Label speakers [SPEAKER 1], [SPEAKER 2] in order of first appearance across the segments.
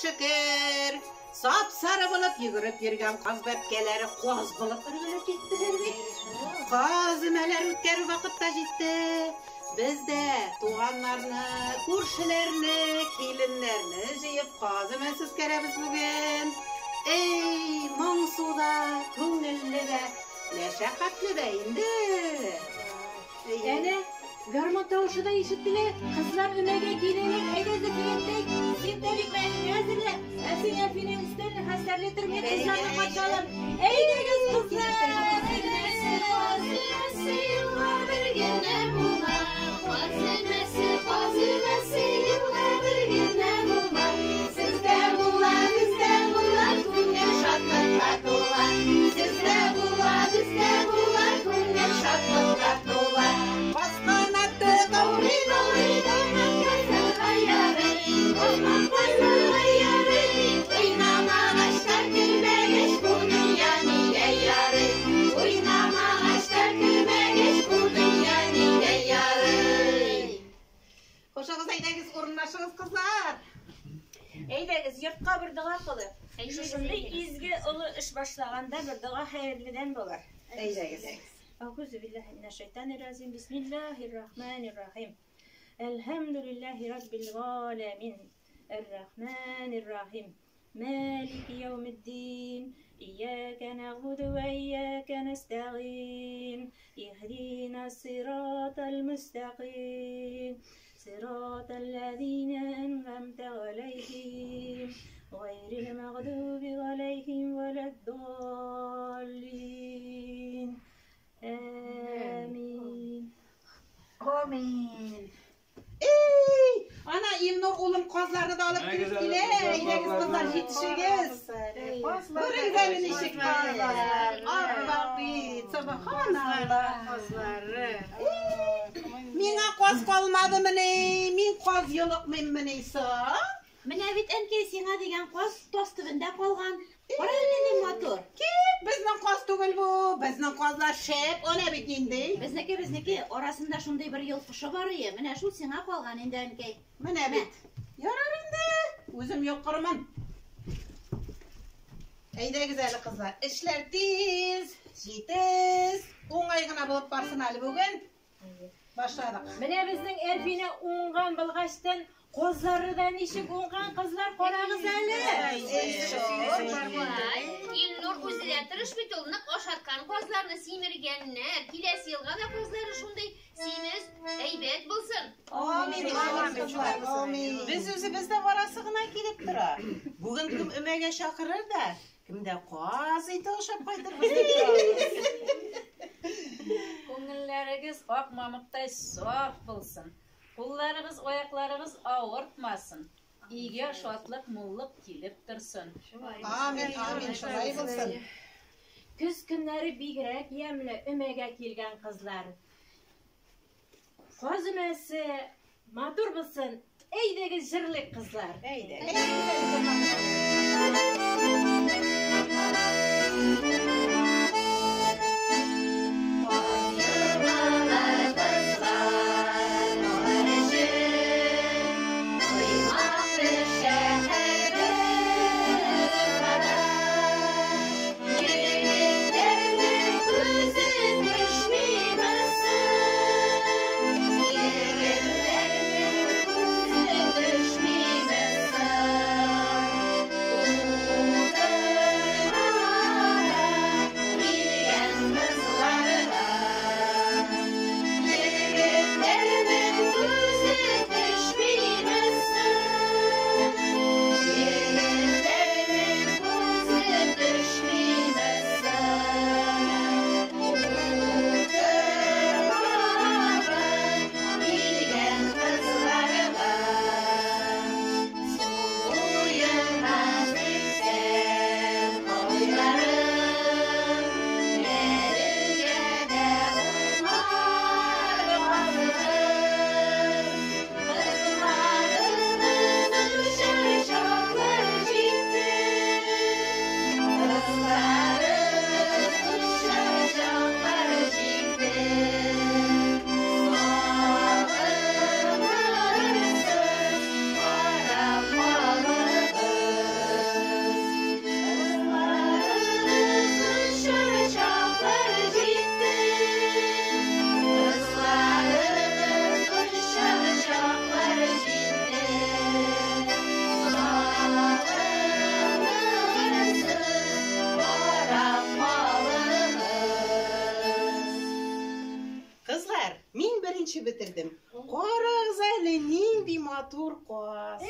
[SPEAKER 1] шөкер! Сап-сары булып йөгереп йөргән каз бәбкәләре каз булып өргелеп җиттеләр бит. Каз өмәләр үткәрү вакыт та җитте. Без дә туганнарны, күршеләрне, киленнәрне җыеп каз өмәсе үткәрәбез бүген. Эй, моңсу да, күңелле дә, мәшәкатьле дә инде.
[SPEAKER 2] Әнә, гармун тавышы да ишетелә. Кызлар өмәгә киләләр. Әйдә, Зөфияттәй, син тәбикмәгеңне әзерлә. Ә син, Әлфинә, өстәлне хәстәрли тор, мин кызларны каршы алам. Әйдәгез, кызлар!
[SPEAKER 3] Каз өмәсе елга бер генә була. Каз өмәсе, каз өмәсе елга бер генә була. Сездә була, бездә була, күңел шатлыкка тула. Сездә була, бездә була, күңел шатлыкка тула.
[SPEAKER 1] Каз канаты
[SPEAKER 3] Гаурый, гаурый, кайнатмасырга ярый, кайнатмасырга ярый. Уйнамагач та көлмәгәч, бу дөнья нигә ярый? Уйнамагач та көлмәгәч, бу дөнья нигә ярый?
[SPEAKER 1] Хушыгыз, әйдәгез, урынлашыгыз, кызлар.
[SPEAKER 2] Әйдәгез, йортка бер дога кылыйк. Шушындый изге олы эш башлаганда бер дога хәерледән булыр.
[SPEAKER 1] Әйдәгез.
[SPEAKER 2] Әгъузу биллаһи минәш шайтанир раҗим. Бисмиллаһир рахманир рахим. Әлхәмдүлиллаһи раббил галәмин. Эр-рахманир рахим. Малики яумиддин. Ияка нәгъбуду ва ияка нәстәгыйн. Иһдина сиратал мустәкыйм. Сиратал ләзина ән'амта галәйһим. Гайрил мәгъдуби галәйһим вәләд-даллин. Амин.
[SPEAKER 1] Амин. Эй, ана Илнур улым казларны да алып килеп килә. Әйдәгез, кызлар, җитешегез. Күрегез әле ничек казлар. Аппак бит, субханалла. Миңа каз калмадымыни? Мин каз йолыкмыйммыни соң?
[SPEAKER 4] Менә бит, әнкәй, сиңа дигән каз тас төбендә калган. Кара әле, нинди матур.
[SPEAKER 1] Кит, безнең каз түгел бу. Безнең казлар шәп, ана бит нинди.
[SPEAKER 4] Безнеке, безнеке, арасында шундый бер йолкышы бар ие. Менә шул сиңа калган инде, әнкәй.
[SPEAKER 1] Менә бит. Ярар инде, үзем йолкырмын. Әйдәгез әле, кызлар. Эшләр тиз, җитез, уңай гына булып барсын әле бүген. Башладык.
[SPEAKER 2] Менә безнең Әлфинә уңган булгачтан казлары да ничек уңган, кызлар, карагыз әле.
[SPEAKER 3] Илнур үзе дә тырыш бит ул, нык ашаткан казларны, симергәннәр. Киләсе елга да казлары шундый симез, әйбәт булсын.
[SPEAKER 1] Амин, амин, кызлар, амин.
[SPEAKER 5] Без үзебез дә барасы гына килеп тора. Бүген кем өмәгә чакырыр да, кемдә каз ите ашап кайтырбыз дип торабыз.
[SPEAKER 6] Күңелләрегез ак мамыктай саф булсын. Кулларыгыз, аякларыгыз авыртмасын. Өйгә шатлык, муллык килеп торсын.
[SPEAKER 1] Амин, амин, шулай булсын.
[SPEAKER 2] Көз көннәре бигрәк ямьле өмәгә килгән кызлар. Каз өмәсе матур булсын. Әйдәгез җырлыйк, кызлар.
[SPEAKER 5] Әйдә.
[SPEAKER 3] Балалар, кызлар, алар өчен коймак пешә һәрбер уфада. Егетләрнең күзе төшми соң? Егетләрнең күзе төшмиме соң? Утырма
[SPEAKER 5] матур каз.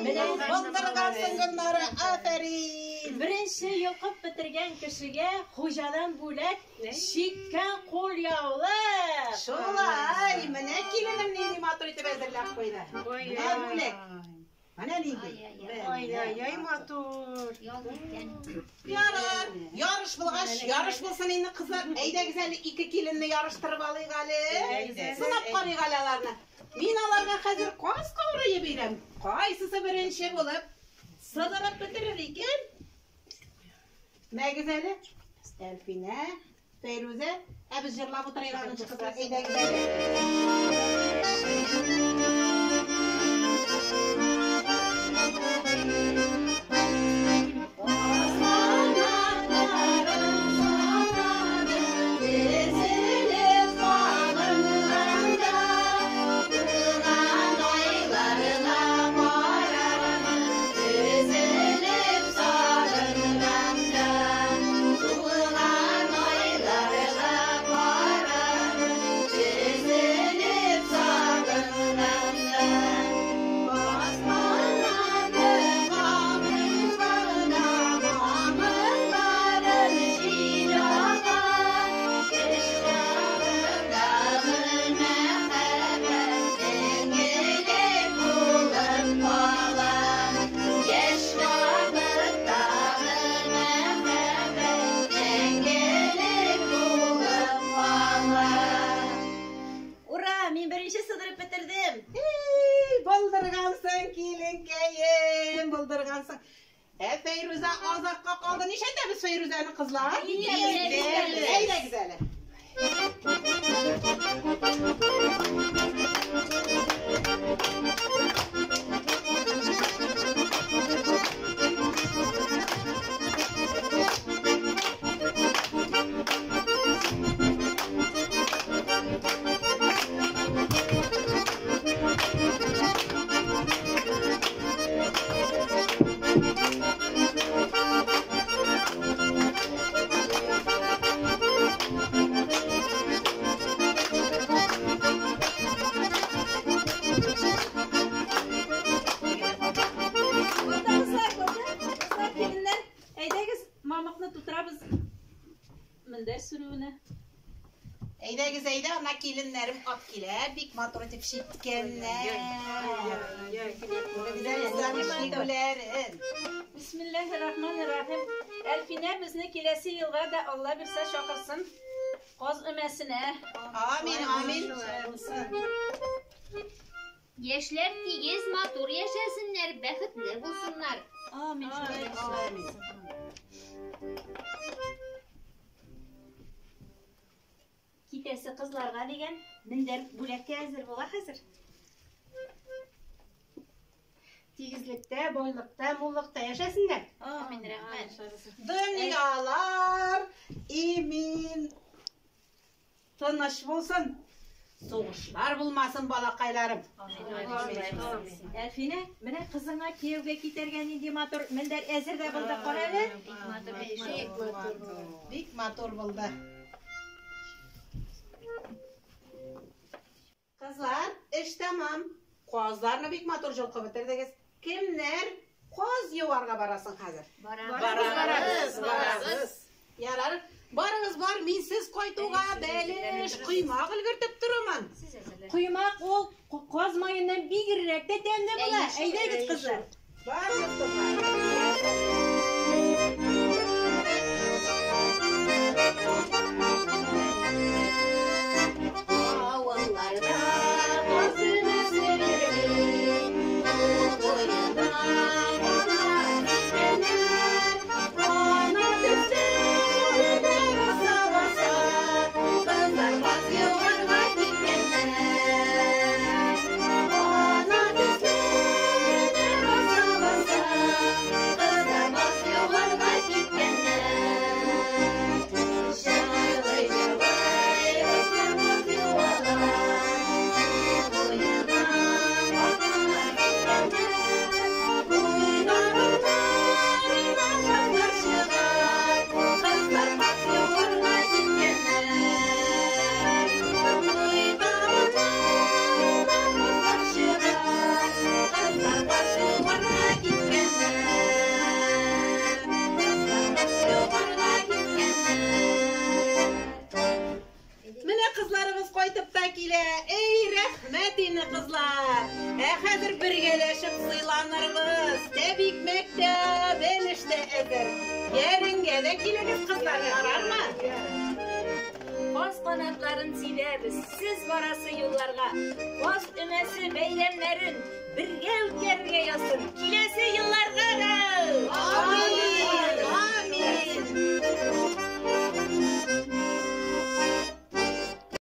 [SPEAKER 2] Менә
[SPEAKER 1] Булдыргансың, Гөлнара, афәрин.
[SPEAKER 2] Беренче йолкып бетергән кешегә хуҗадан бүләк чиккән кулъяулык.
[SPEAKER 1] Шулай, менә киленем нинди матур итеп әзерләп куйды. Менә бүләк. Менә нинди.
[SPEAKER 5] Ай-яй-яй матур.
[SPEAKER 1] Ярар, ярыш булгач, ярыш булсын инде, кызлар. Әйдәгез әле ике киленне ярыштырып алыйк әле. Сынап карыйк әле аларны. Мин аларга хәзер каз каурые бирәм. Кайсысы беренче булып сыдырып бетерер икән? Мәгез әле. Әлфинә, Фәйрүзә, ә без җырлап утырыйк анысы, кызлар. Әйдәгез әле. Тезелеп салынганда, тулган айларга карармын. Тезелеп салынганда, тулган айларга карармын. Тезелеп салынганда, Басманады мамыкларына, мамыкларын җил ала. Яшь чагымдагы мәхәббәт мәңгелек булып кала. Яшь вакыттагы мәхәббәт мәңгелек булып кала.
[SPEAKER 2] Ура, мин беренче сыдырып бетердем.
[SPEAKER 1] Ey, булдыргансың, киленкәем, булдыргансың. Ә Фәйрүзә азакка калды. Нишләтәбез Фәйрүзәне, кызлар? Әйдәгез әле.
[SPEAKER 2] Монда кызлар, монда. Кызлар, киленнәр. Әйдәгез, мамыкны тутырабыз.
[SPEAKER 6] Мендәр сүрүенә.
[SPEAKER 1] Әйдәгез, әйдә, ана киленнәрем ап килә, бик матур итеп чиккәннәр. Гүзәл чигүләрен.
[SPEAKER 6] Бисмиллахир-рахманир-рахим. Әлфинә безне киләсе елга да Алла бирсә чакырсын. Каз өмәсенә.
[SPEAKER 1] Амин, амин.
[SPEAKER 3] Яшьләр тигез матур яшәсеннәр, бәхетле булсыннар.
[SPEAKER 4] Амин. Шулай
[SPEAKER 1] Амин.
[SPEAKER 4] Китәсе кызларга дигән мендәр бүләккә әзер була хәзер.
[SPEAKER 5] Тигезлектә, байлыкта, муллыкта яшәсеннәр.
[SPEAKER 4] Амин, рәхмәт.
[SPEAKER 1] Дөньялар имин, тыныч булсын. Сугышлар булмасын, балакайларым.
[SPEAKER 2] Әлфинә, менә кызыңа кияүгә китәргә нинди матур мендәр әзер дә булды, кара әле.
[SPEAKER 1] Бик матур. Бик матур булды. Кызлар, эш тәмам. Казларны бик матур йолкып бетердегез. Кемнәр каз юарга барасың хәзер?
[SPEAKER 5] Барабыз, барабыз.
[SPEAKER 1] Ярар. Барыгыз бар, мин сез кайтуга бәлеш, коймак өлгертеп торырмын.
[SPEAKER 2] Коймак ул каз маеннан бигрәк тә тәмле була. Әйдәгез, кызлар.
[SPEAKER 1] Барыгыз, кызлар.
[SPEAKER 3] Авылларда каз өмәсе гөрли, Юл буена канат киткәннәр.
[SPEAKER 1] Ана төсле үлә баса баса, кызлар каз юарга киткәннәр. Ана төсле үлә баса баса, кызлар каз Өмәгә дә килегез, кызлар, ярармы?
[SPEAKER 6] Каз канатларын сибәбез сез барасы юлларга. Каз өмәсе бәйрәмнәрен бергә үткәрергә.